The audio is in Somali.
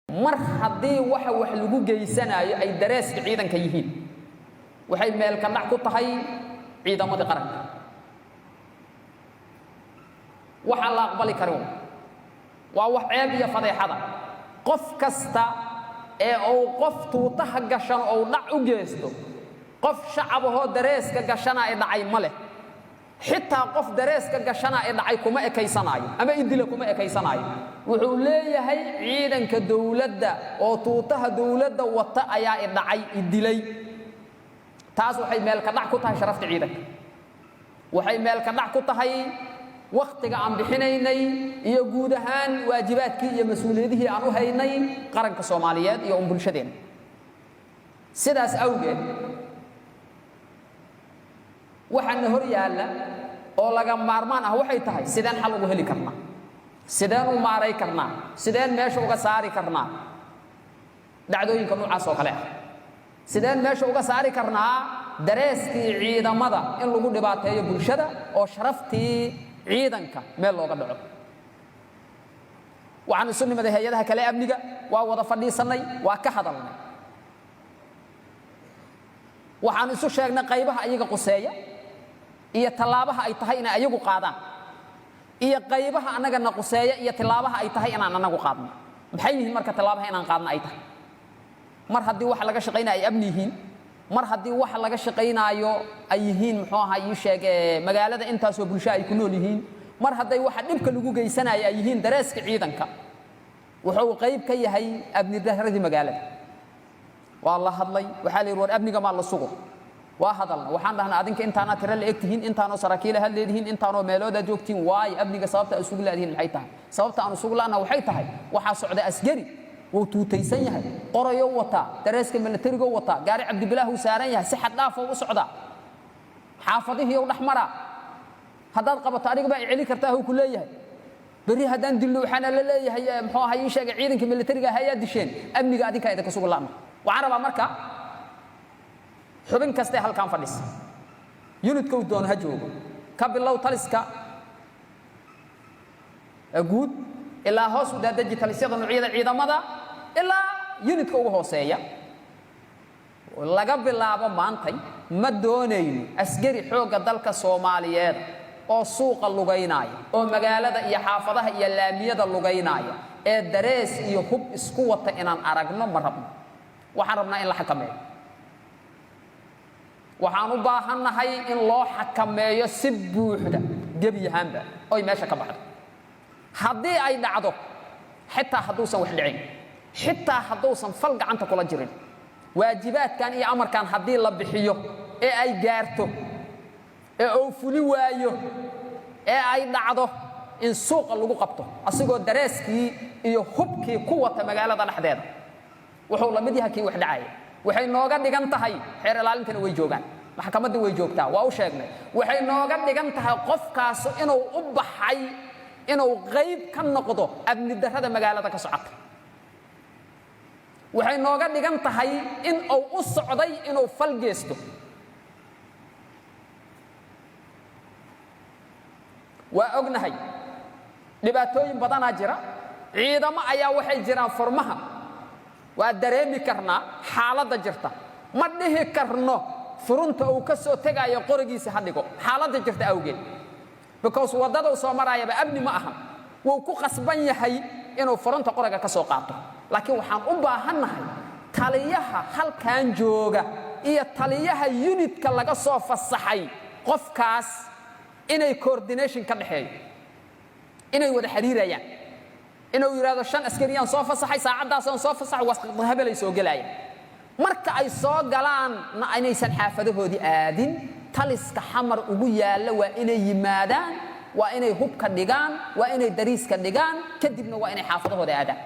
Mar haddii waxa wax lagu geysanaayo ay dareeska ciidanka yihiin, waxay meelka dhac ku tahay ciidamadii qaranka. Waxaan la aqbali karin waa wax ceeb iyo fadeexada. Qof kasta ee uu qof tuutaha gashan ou dhac u geysto, qof shacabahoo dareeska gashana ay dhacay ma leh. Xitaa qof dareeska gashana ay dhacay kuma ekaysanaayo ama idila kuma ekaysanaayo. Wuxuu leeyahay ciidanka dowladda oo tuutaha dowladda wata ayaa i dhacay, idilay. Taas waxay meelka dhac ku tahay sharafta ciidanka, waxay meelka dhac ku tahay wakhtiga aan bixinaynay iyo guud ahaan waajibaadkii iyo mas-uuliyadihii aan u haynay qaranka Soomaaliyeed iyo un bulshadeenna. Sidaas awgeed, waxaana hor yaalla oo laga maarmaan ah waxay tahay: sideen xal ugu heli karnaa? Sideen u maaray karnaa? Sideen meesha uga saari karnaa dhacdooyinka noocaas oo kale ah? Sideen meesha uga saari karnaa dareeskii ciidamada in lagu dhibaateeyo bulshada oo sharaftii ciidanka meel looga dhaco? Waxaan isu nimaday hay-adaha kale amniga, waa wada fadhiisannay, waa ka hadalnay. Waxaan isu sheegnay qaybaha ayaga quseeya iyo tallaabaha ay tahay inay ayagu qaadaan, iyo qaybaha annagana quseeya iyo tillaabaha ay tahay inaan anagu qaadno. Maxay yihiin marka tallaabaha inaan qaadno ay tahay? Mar haddii waxa laga shaqaynaya ay amni yihiin, mar haddii waxa laga shaqaynaayo ay yihiin, muxuu ahaa ii sheeg, magaalada intaasoo bulsho ay ku nool yihiin, mar hadday waxa dhibka lagu geysanayo ay yihiin dareeska ciidanka, wuxuu qayb ka yahay amni daradii magaalada. Waa la hadlay. Waxaa la yidhi, war amniga maa la sugo? Waa hadalna. Waxaan dhahnaa, adinka intaanaa tiro la eg tihiin, intaanoo saraakiila had leedihiin, intaanoo meeloodaa joogtihiin, waayo amniga sababta aad isugu laadihiin maxay tahay? Sababta aan isugu la'na waxay tahay, waxaa socda askari, wuu tuutaysan yahay, qorayou wataa, dareeska milatarigou wataa, gaari Cabdibilaah uu saaran yahay, si xad dhaafou u socdaa, xaafadihii u dhex maraa. Haddaad qabato, adiga baa i celi kartaa huu ku leeyahay. Berri haddaan dilno, waxaana la leeyahay, muxuu ahay ii sheegay, ciidanka milatariga hayaa disheen. Amniga adinkaa idinka sugu la'na. Waxaan rabaa marka xubin kastee halkan fadhisa, unitkou doono ha joogo, ka bilow taliska guud ilaa hoos u daadaji talisyada noocyada ciidamada ilaa unitka ugu hooseeya, laga bilaabo maantay ma doonayno askari xoogga dalka Soomaaliyeed oo suuqa lugaynaya oo magaalada iyo xaafadaha iyo laamiyada lugaynaya ee darees iyo hub isku wata inaan aragno ma rabno. Waxaan rabnaa in la xakameeyo. Waxaan u baahannahay in loo xakameeyo si buuxda gebi ahaanba oy meesha ka baxdo. Haddii ay dhacdo, xitaa hadduusan wax dhicin, xitaa hadduusan fal gacanta kula jirin, waajibaadkan iyo amarkan haddii la bixiyo ee ay gaarto ee uu fuli waayo ee ay dhacdo in suuqa lagu qabto asigoo dareeskii iyo hubkii ku wata magaalada dhexdeeda, wuxuu la mid yahay kii wax dhacaya. Waxay nooga dhigan tahay, xeer ilaalintana way joogaan, maxkamaddii way joogtaa, waa u sheegnay, waxay nooga dhigan tahay qofkaas inuu u baxay inuu qayb ka noqdo amni darrada magaalada ka socota. Waxay nooga dhigan tahay in uu u socday inuu fal geysto. Waa ognahay dhibaatooyin badanaa jira, ciidamo ayaa waxay jiraan furmaha. Waa dareemi karnaa xaaladda jirta. Ma dhihi karno furunta uu ka soo tegaayo qorigiisa ha dhigo, xaaladda jirta awgeed, because waddada uu soo maraayaba amni ma aha. Wuu ku qasban yahay inuu furunta qoriga ka soo qaato. Laakiin waxaan u baahannahay taliyaha halkan jooga iyo taliyaha unitka laga soo fasaxay qofkaas inay coordination ka dhexeeyo, inay wada xiriirayaan, inuu yidhahdo shan askariyaan soo fasaxay, saacaddaasaan soo fasaxay, washabelay soo gelayaan. Marka ay soo galaan na inaysan xaafadahoodii aadin, taliska Xamar ugu yaalla waa inay yimaadaan, waa inay hubka dhigaan, waa inay dariiska dhigaan, kadibna waa inay xaafadahooda aadaan.